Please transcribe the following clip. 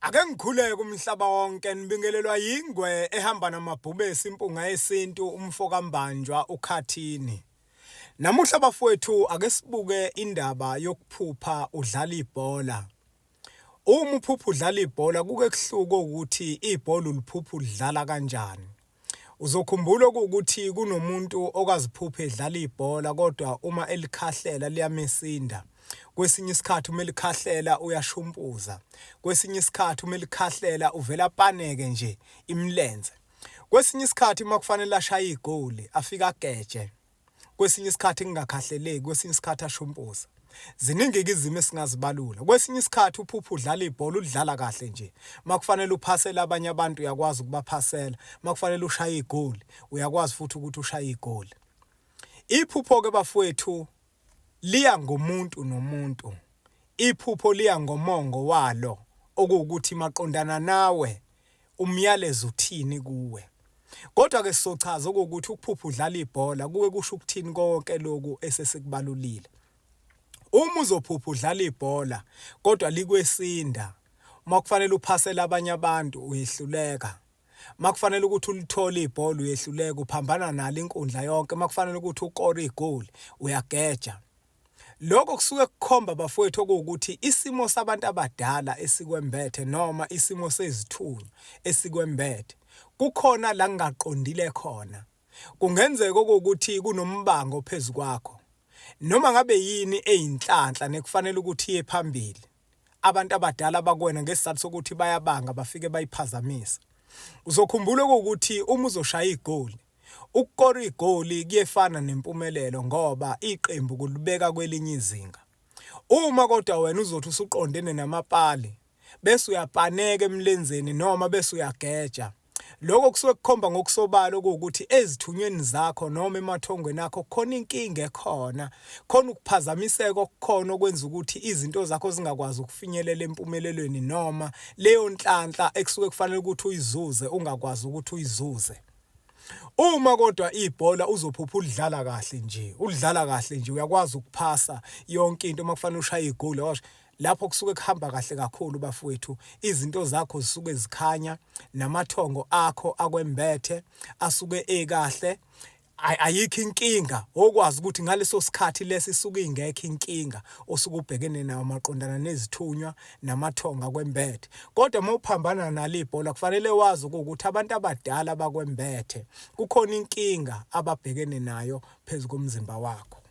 Ake ngikhuleke umhlaba wonke nibingelelwa yingwe ehamba namabhubesi impunga yesintu umfo kaMbanjwa uKhathini. Namuhla bafowethu ake sibuke indaba yokuphupha udlala ibhola. Uma uphupha udlala ibhola kuke kuhluke ukuthi ibhola uliphupha ulidlala kanjani. Uzokhumbula okuwukuthi kunomuntu okaziphupha edlala ibhola kodwa uma elikhahlela liyamesinda. Kwesinye isikhathi uma elikhahlela uyashumpuza. Kwesinye isikhathi uma elikhahlela uvele apaneke nje imilenze. Kwesinye isikhathi uma kufanele ashaye igoli afike ageje. Kwesinye isikhathi kungakhahleleki, kwesinye isikhathi ashumpuza. Ziningi-ke izimo esingazibalula. Kwesinye isikhathi uphupha udlala ibhola ulidlala kahle nje. Makufanele uphasele abanye abantu uyakwazi ukubaphasela. Makufanele ushaye igoli uyakwazi futhi ukuthi ushaye igoli. Iphupho-ke bafowethu liya ngomuntu nomuntu. Iphupho liya ngomongo walo okuwukuthi maqondana nawe umyalezo uthini kuwe. Kodwa ke sizochaza okuwukuthi ukuphupha udlala ibhola kuke kusho ukuthini konke lokhu esesikubalulile. Uma uzophupha udlala ibhola kodwa likwesinda, uma kufanele uphasele abanye abantu uyehluleka. Uma kufanele ukuthi ulithole ibhola uyehluleka, uphambana nalo inkundla yonke. Uma kufanele ukuthi ukore igoli uyageja. Lokho kusuke kukhomba bafowethu okuwukuthi isimo sabantu abadala esikwembethe noma isimo sezithunywa esikwembethe kukhona la kungaqondile khona. Kungenzeka okuwukuthi kunombango phezu kwakho. Noma ngabe yini eyinhlanhla nekufanele ukuthi iye phambili, abantu abadala bakuwena ngesizathu sokuthi bayabanga bafike bayiphazamise. Uzokhumbula okuwukuthi uma uzoshaya igoli Ukukora igoli kuyefana nempumelelo ngoba iqembu kulibeka kwelinye izinga. Uma kodwa wena uzothi usuqondene namapali bese uyapaneka emlenzeni noma bese uyageja, lokho kusuke kukhomba ngokusobala okuwukuthi ezithunyweni zakho noma emathongweni akho kukhona inkinga ekhona, khona ukuphazamiseka okukhona okwenza ukuthi izinto zakho zingakwazi ukufinyelela empumelelweni noma leyo nhlanhla ekusuke kufanele ukuthi uyizuze ungakwazi ukuthi uyizuze. Uma kodwa ibhola uzophupha ulidlala kahle nje, ulidlala kahle nje uyakwazi ukuphasa yonke into uma kufanele ushaye igoli washo lapho kusuke kuhamba kahle kakhulu bafowethu, izinto zakho zisuke zikhanya namathongo akho akwembethe asuke ekahle. Ayikho inkinga okwazi ukuthi ngaleso sikhathi lesi isuke ingekho inkinga osuke ubhekene nayo maqondana nezithunywa namathonga kwembethe. Kodwa uma uphambana nalo ibhola kufanele wazi ukuthi abantu abadala bakwembethe kukhona inkinga ababhekene nayo phezu komzimba wakho.